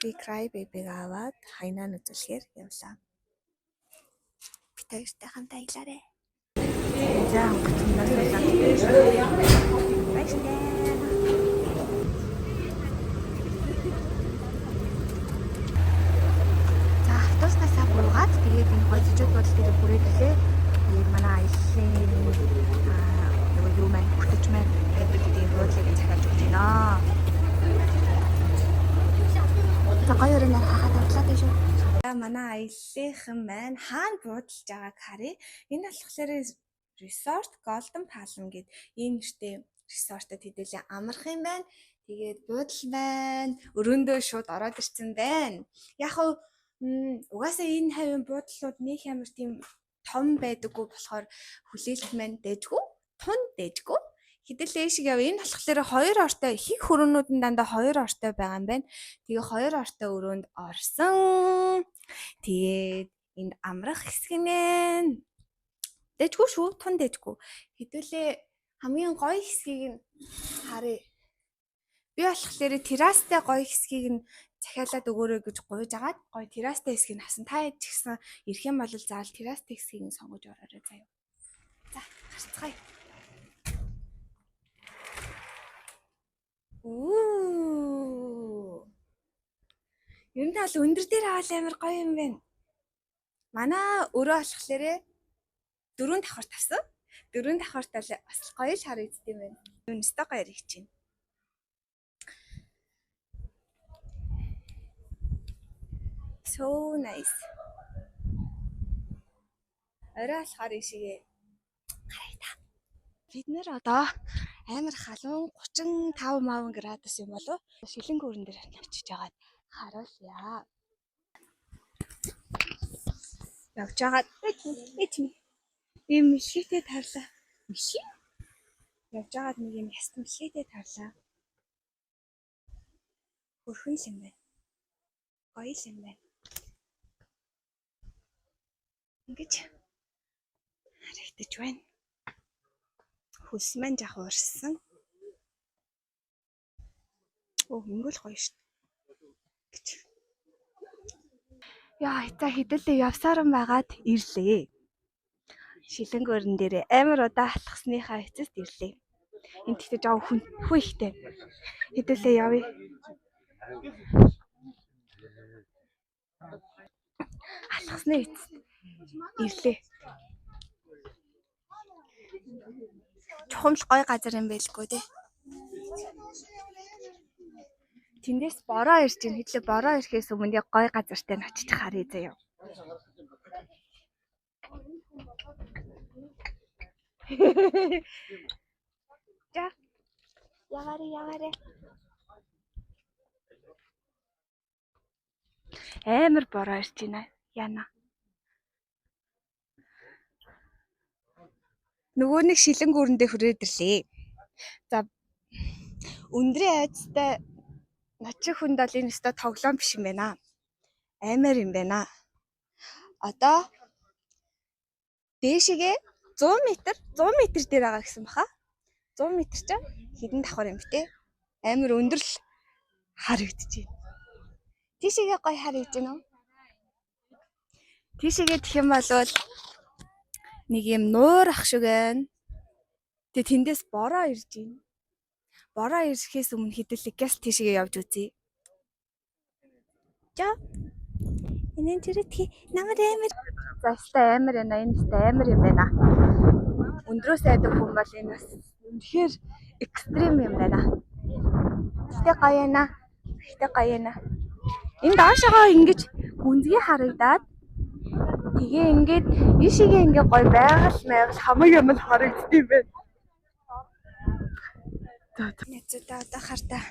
Би Cry Baby-г аваад Хайнан үзүүлэхээр явлаа. Бид хоёртай хамт аялаарэ. За, онгоцондоо суулаа. Баярлалаа. За, автобуснаасаа буугаад тэгээд энэ гой зочид буудал дээр хүрээд ирлээ. Тэгээд манай аяллаа нөгөө юу маань хүртэж маань тэгээд бид энэ буудлыг захиалж өгч байна. За, гоё өрөөнөр хахад автлаа дээ шүү. За, манай аяллахын маань хаана буудалж байгааг харъя. Энэ болохоор Resort Golden Palm гэд ийм нэртэй resort-од хэдүүлээ амрах юм байна. Тэгээд буудал маань өрөөндөө шууд ороод ирсэн байна. Яг хав угаасаа энэ хавийн буудлууд нэг амар тийм том байдаггүй болохоор хүлээлт маань дайжгүй, тун дайжгүй. Хэдүүлээ шиг яв. Энэ болохоор хоёр ортой, их хөрөөнүүд нь дандаа хоёр ортой байгаа юм байна. Тэгээ хоёр ортой өрөөнд орсон. Тэгээд энд амрах хэсэг нэ. Дайжгүй шүү, тун дайжгүй. Хэдүүлээ хамгийн гоё хэсгийг нь харъя. Би болохоор террастай гоё хэсгийг нь захиалаад өгөөрэй гэж гуйж агаад гоё террастай хэсгийг нь хасан. Та хэд ч гэсэн ирэх юм бол заавал террастай хэсгийг нь сонгож ороорой заяа. За, гарцгаая. Үу. Ер нь бол өндөр дээр авал амар гоё юм байна. Манай өрөө болохоор дөрөв давхар тавсан. Дөрөв давхарт л бас гоё л харагдд юм байна. Үнэстэй гоё яригч байна. So nice. Орой болохоор ийшээ гараа та. Бид нэр одоо амар халуун 35 маван градус юм болов. Шилэн гүрэн дээр очиж агаад харуулъя. Явж агаад ич ийм мэлхийтэй тарлаа. Мэлхий? Явж агаад нэг юм яст мэлхийтэй тарлаа. Хөрхөн л юм байна. Гоё л юм байна. Ингэж харагдаж байна. Хөлс маань жах уурсан. Оо, ингэл гоё шүү дээ. Гэж. Яа, за хэдүүлээ явсаар байгаад ирлээ. Шилэн гөрөн дээрээ амар удаа алхасныхаа эцэст ирлээ. Энд тэгтээ жоо хүн хүү ихтэй. Хэдүүлээ явъя. Алхасны эцэст ирлээ. Чухамл гоё газар юм байлгүй дээ. Тэндээс бороо ирж байна. Хэдлээ бороо ирэхээс өмнө яг гоё газартай нь очиж харъя заяа. За. Яваарэ, яваарэ. Амар бороо ирж байна. Яна. Нөгөө нэг шилэн гүрэндээ хүрээд ирлээ. За, өндрийн айцтай начих хүнд бол энэ өстой тоглоом биш юм байна. Аймаар юм байна. Одоо дээшгээ 100 м, 100 м дээр байгаа гэсэн баха. 100 м ч хэдэн давхар юм бэ те? Амар өндөр л харагдаж байна. Тийшээгээ гоё харагдаж байна уу? Тийшээгээ гэх юм бол нэг юм нуур ах шиг байна. Тэгээ тэндээс бороо ирж байна. Бороо ирэхээс өмнө хэдүүлээ гяс тийшээгээ явж үзье. За. Энэ чирэтхи намар амар. За, өстой амар байна. Энэ өстой амар юм байна. Өндрөөс айдаг хүн бол энэ бас үнэхээр экстрим юм байна. Гэтэ гоё байна. Гэтэ гоё байна. Энэ доошогоо ингэж гүнзгий харагдаад тэгээ ингээд ийшээгээ ингээ гоё байгаль майгал хамаг юм л харагддсан юм байна. Нэцүүдээ одоо хартаа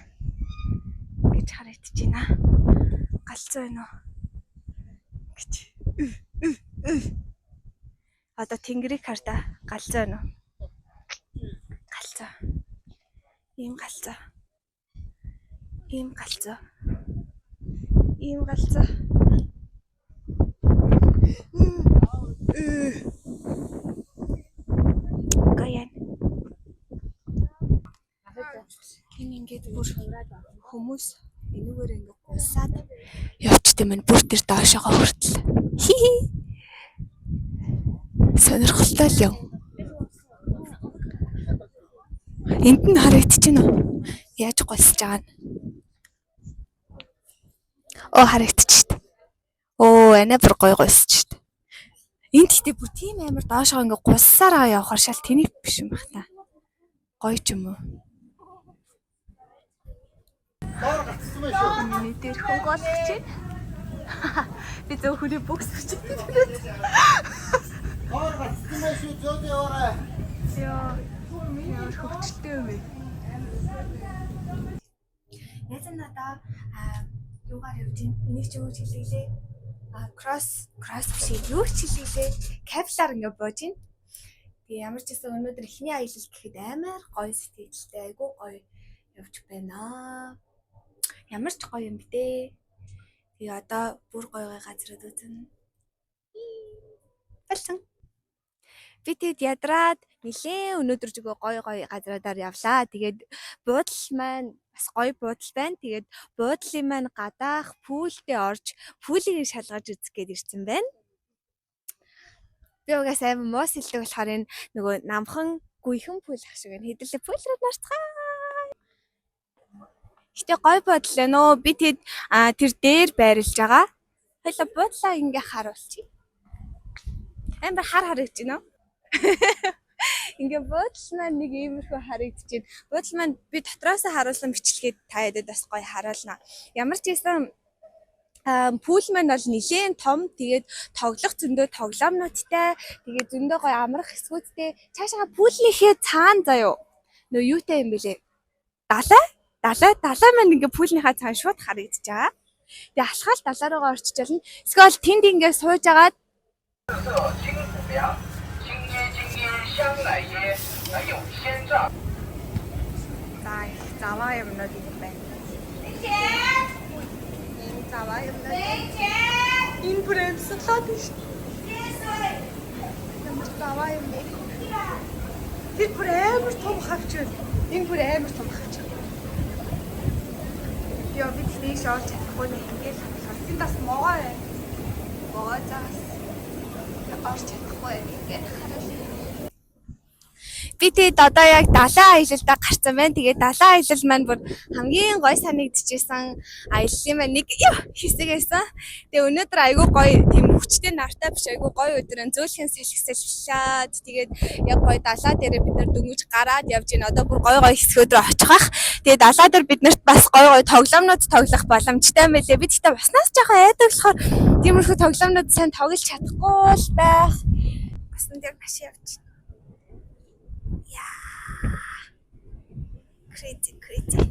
ингэж харагдаж байна. Галзуу байна уу? Гэж. Одоо тэнгэрийг хартаа галзуу байна уу? Галзуу. Ийм галзуу. Ийм галзуу. Ийм галзуу. Гоён. Энэ ингээд бүр хүмүүс энүүгээр ингээд Гулсаад явчт юм байна. Бүр тэр доошоогоо хүртэл. Хи хи. Сонирхолтой л юм. Энд нь харагдчихэв үү? Яаж гулсаж байгаа нь. Оо, харагдчихэв. Оо, анаа бүр гоё гулсаж шít. Энд гэхдээ бүр тийм амар доошоо ингээ гулсараа явахаар шал тэнийг биш юм бах та. Гоё ч юм уу. Миний дээр хүн голох чинь. Би зөв хүний бөгс хүч. Доор гацсан байх шүү, зөөд яваарай. Йоо. Ямар хөвчлөлтэй юм бэ? Яаж нь одоо юугаар явж гин? Энийг чи юу гэж хэлэглээ? А cross биш ээ. Юу ч хэлэглээ? Cable аар ингээ бууж гин. Тэгээ ямар ч гэсэн өнөөдөр эхний аялал гэхэд амар гоё сэтгэлтэй, айгүй гоё явж байна. Ямар ч гоё юм бэ те. Тэгээ одоо бүр гоё гоё газрууд үзнэ. Болсон. Би тэгэд ядраад нилээн өнөөдөр зүгөө гоё гоё газруудаар явлаа. Тэгээд буудал маань бас гоё буудал байна. Тэгээд буудлын маань гадаах pool дээ орж pool ийг шалгаж үзэх гээд ирсэн байна. Би угаасаа амар муу сэлдэг болохоор энэ нөгөө намхан гүйхэн pool ах шиг байна. Хэдүүлээ pool руу нарцгаа. Гэтэ гоё буудлаа нөө. Би тэгэд тэр дээр байрлаж байгаа. Хоёлаа буудлаа ингээ харуулчих. Амар хар харагдаж байна уу? Ингээ буудал маань нэг иймэрхүү харагдаж байна. Буудал маань би дотроос харуулсан бичлэгээд та ядад бас гоё харуулна. Ямар ч байсан pool маань бол нэлээн том. Тэгээд тоглох зөндөө тоглоомнуудтай. Тэгээд зөндөө гоё амрах хэсгүүдтэй. Цаашаа pool нийхээ цаана заяо. Нөө юутай юм бэлээ? Далай? Далай маань ингээ pool нийхээ цаана шууд харагдаж байгаа. Тэгээ алхаал далай руугаа орчиж ялна. Эсвэл тэнд ингээ сууж агаад 清补凉，青椰青椰香奶椰，还有鲜榨。 За, их заваа юмнууд юм байна. Энэ заваа юмнууд. Энэ бүр амьсгалаад байна шүү. Ямар заваа юм бэ? Тэр бүр амар том хавч байна. Энэ бүр амар том хавч. Яа, би тийш орж чадахгүй нэ, ингээл хавлаа. Тэнд бас могой байна. Могой заас орж чадахгүй байна. Ингээд харуулъя. Би тэгээд одоо яг далайн аялалдаа гарсан байна. Тэгээд далайн аялал маань бүр хамгийн гоё санагдчихсэн аяллаа маань нэг ёо хэсэг байсан. Тэгээ өнөөдөр айгүй гоё, тийм хүчтэй нартай биш, айгүй гоё өдөр нь зөөлхөн сэлгсэллээд тэгээд яг гоё далай дээрээ бид нар дөнгөж гараад явж байна. Одоо бүр гоё гоё хэсгүүд рүү очих бах. Тэгээ далай дээр бид нарт бас гоё гоё тоглоомнууд тоглох боломжтой юм байлээ. Би тэгтээ уснаас жоохон айдаг болохоор тиймэрхүү тоглоомнууд сайн тоглож чадахгүй л байх. Усан дээр маш явж. Яа. Crazy, crazy.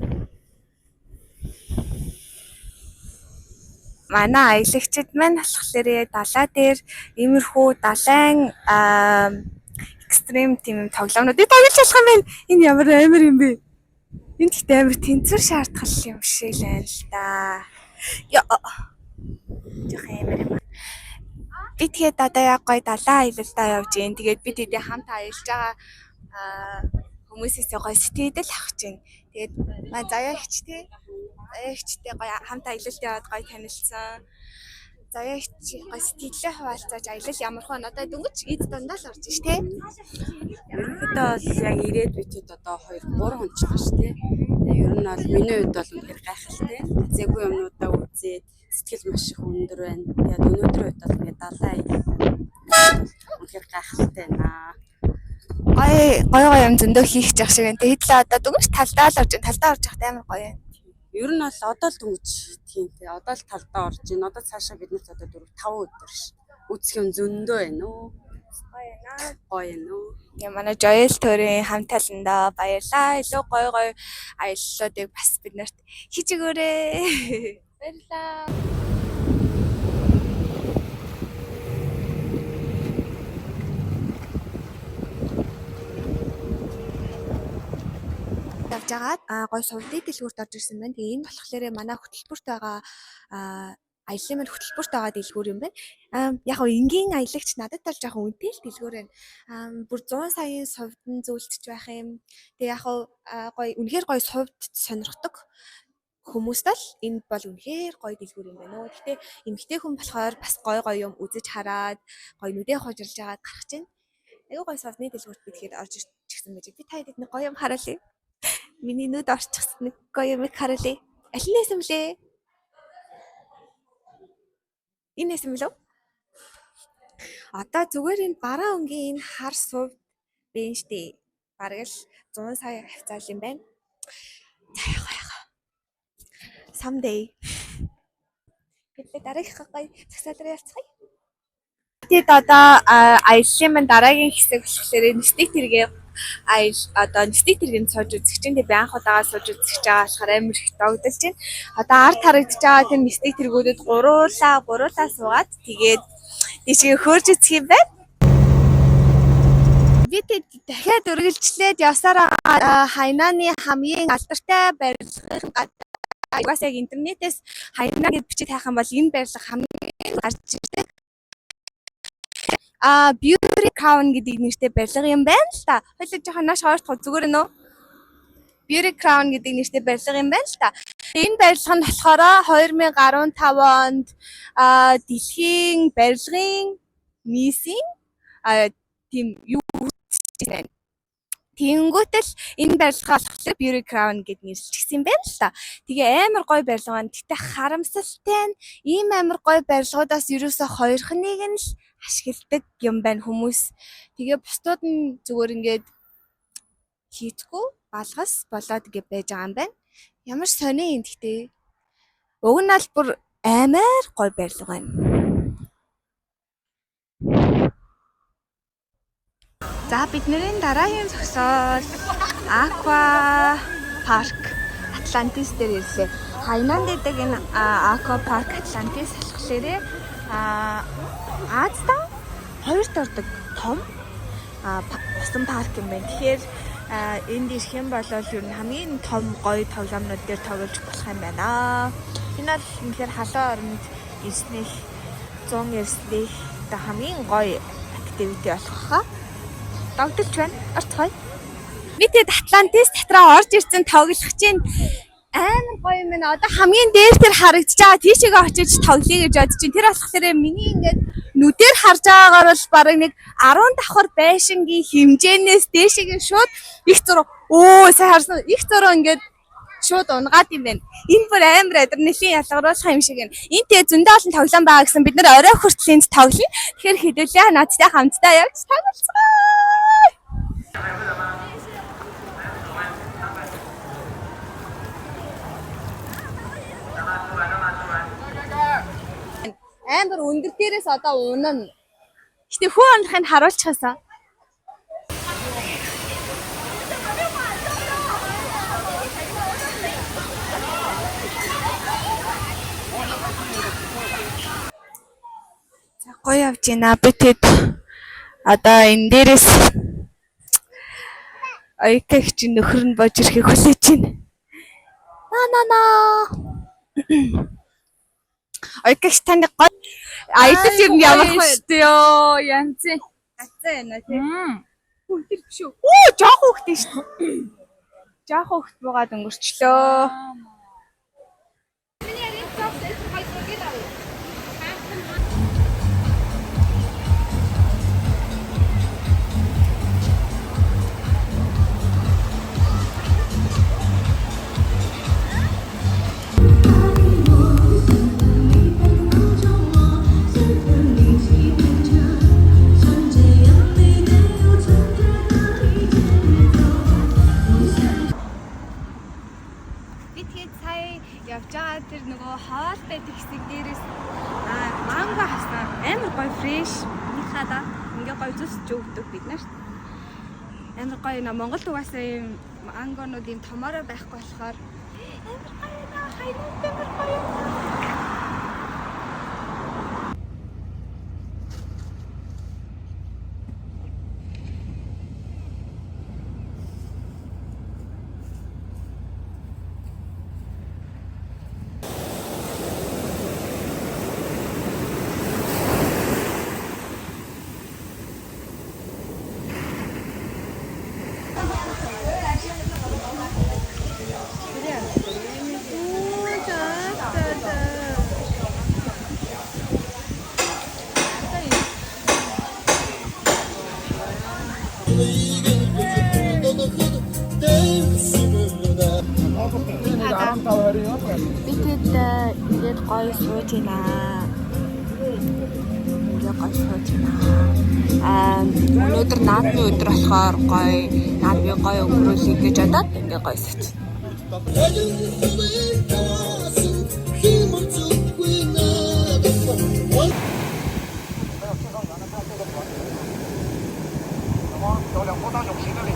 Манай аялагчид маань болохоор далай дээр иймэрхүү далайн extreme тийм юм тоглоомнуудыг тоглож болох юм байна. Энэ ямар амар юм бэ? Энэ гэхдээ амар тэнцвэр шаардах юм шиг л байна л да. Яа. Жохон амар юм. Би тэгээд одоо яг гоё далайн аялалдаа явж гин. Тэгээд би тэдний хамт аялж байгаа хүмүүсээс гоё сэтгэл авах чинь. Тэгээд маань заяа ихчтэй. Заяа ихчтэй гоё хамт аялалд яваад гоё танилцсан. Заяа ихч гоё сэтгэлээ хуваалцаж аялал ямар хөө надад дөнгөж эд дундаа л орж ш тэ. Ерөнхийдөө бол яг ирээд битэд одоо 2 3 хүн ч байгаа шүү дээ. Тэгээ ер нь бол миний хувьд бол үнэхээр гайхалтай. Үзээгүй юмнуудаа үзээд сэтгэл маш их өндөр байна. Тэгээд өнөөдрийн хувьд бол ингээд далайн аялал үнэхээр гайхалтай байна. Гоё гоё гоё юм зөндөө хийх жах шиг байна. Тэгээд л одоо дөнгөж талдаа л орж байна. Талдаа орж явахад амар гоё юм. Ер нь бол одоо л дөнгөж тийм тий. Одоо л талдаа орж байна. Одоо цаашаа биднэрт одоо 4 5 өдөр ш. Үзэх юм зөндөө байна уу? Гоё байна. Гоё байна уу? Тэгээ манай Joel төрийн хамт таландаа баярлаа. Илүү гоё гоё аяллуудыг бас бид нарт хийж өгөөрэй. Баярлаа. Явж агаад гоё сувдын дэлгүүрт орж ирсэн байна. Тэгээ энэ болохоор манай хөтөлбөрт байгаа аяллаа маань хөтөлбөрт байгаа дэлгүүр юм байна. Яг гоо энгийн аялагч надад бол жоохон үнэтэй л дэлгүүр байна. Бүр 100 саяын сувдан зүйлтж байх юм. Тэгээ яг гоо гоё, үнэхээр гоё сувд сонирхдаг. хүмүүст л энэ бол үнэхээр гоё дэлгүүр юм байна уу. Гэхдээ эмэгтэй хүн болохоор бас гоё гоё юм үзэж хараад гоё нүдээ хожирж агаад гарах чинь. Айгүй гоё сувдны дэлгүүрт би тэгэхээр орж ирчихсэн байж. Би та хэд нэг гоё юм хараалээ. Миний нүд орчихсон нэг гоё юм хараалээ. Аль нь нэсэн блэ? Энэ нэсэн билүү? Одоо зүгээр энэ бараан өнгийн энэ хар сувд бэн штэ. Бараг л 100 сая хавцаал юм байна. За яах яах. Someday. Гэтэл дараагийнхаа гоё цагсаалаар ялцгаая. Тэгэд одоо аяллаа маань дараагийн хэсэг болохоор нисдэг тэргээ аял одоо нисдэг тэргэнд сууж үзэх чинь тэг би анх удаага сууж үзэх байгаа болохоор амар их догдолж байна. Одоо ард харагдаж байгаа тэр нисдэг тэргүүдэд гуруулаа суугаад тэгээд тийшээ хөөрж үзэх юм байна. Би тэд дахиад үргэлжлээд явсаар байгаа Хайнаны хамгийн алдартай барилгын угаас яг интернетээс Хайнаа гэж бичиж хайх юм бол энэ барилга хамгийн гарч ирдэг. Beauty Crown гэдэг нэртэй барилга юм байна л та. Хоёлаа жоохон нааш ойртох зүгээр нөө. Beauty Crown гэдэг нэртэй барилга юм байна л та. Энэ барилга нь болохоор 2015 онд дэлхийн барилгын миссийн тийм юу байна. Тэнгүүтэл энэ барилга болохоор Beauty Crown гэд нэрлэгдсэн юм байна л та. Тэгээ амар гоё барилга байна. Гэтэ харамсалтай нь ийм амар гоё барилгуудаас ерөөсө хоёрхныг нь л ашигладаг юм байна хүмүүс. Тэгээ бусдууд нь зүгээр ингээд хийцгүй балгас болоод ингээ байж байгаа юм байна. Ямар сони юм гэтээ. Уг нь аль бүр амар гоё барилга байна. За бидний дараагийн зогсоол Aqua Park Atlantis дээр ирлээ. Хайнанд байдаг энэ Aqua Park Atlantis болохоор Азда хоёрт ордог том усан парк юм байна. Тэгэхээр энд ирэх юм бол ер нь хамгийн том гоё тоглоомнууд дээр тоглож болох юм байна. Энэ бол үнэхээр халуун оронд ирснийх 100 ирснийх одоо хамгийн гоё activity болох хаа. Догдолж байна. Орцгоё. Би тэгэд Атлантис дотроо орж ирсэн тоглох чинь амар гоё юм байна. Одоо хамгийн дээр тэр харагдаж байгаа тийшээгээ очиж тоглоё гэж бодож чинь. Тэр болохоор миний ингээд нүдээр харж байгаагаар бол бараг нэг 10 давхар байшингийн хэмжээнээс дээшээгээ шууд их зураг сайн харсан их зураг ингээд шууд унгаад юм байна. Энэ бүр амар адреналин ялгаруулах юм шиг байна. Энэ тэгээ зөндөө олон тоглоом байгаа гэсэн бид нар орой хүртэл энд тоглоно. Тэгэхээр хэдүүлээ надтай хамтдаа явж тоглолцгоо. Амар өндөр дээрээс одоо унана. Гэтэ хүү унахыг харуулчихсан. За гоё явж байна. Би тэд одоо энэ дээрээс оюутаг чинь нөхөр нь бож ирэхийг хүлээж байна. На. Оюутагч танд гоё аялал юм ямар Гоё вэ? шүү дээ ёо, янзын. Гацаа байна тий. Үу тэр биш үү? Оо жоох хүүхд нь шүү. Жоох хүүхд буугаад өнгөрчлөө. Би тэгээд сая явж байгаа тэр нөгөө хоол байдаг хэсэг дээрээс манго авсан. Амар гоё fresh. Нихада ингээ гоё зүсч өгдөг бид нарт. Амар гоё нэ Монголд угаасаа ийм мангонууд ийм томоороо байхгүй болохоор амар гоё нэ хайнад амар гоё. Би тэд ингээд гоё сууж байна. Ингээд гоё сууж байна. Аа, өнөөдөр наадмын өдөр болохоор гоё наадмын гоё өнгөрүүлэе гэж бодоод ингээд гоё сууж. 有两锅汤有皮的嘞。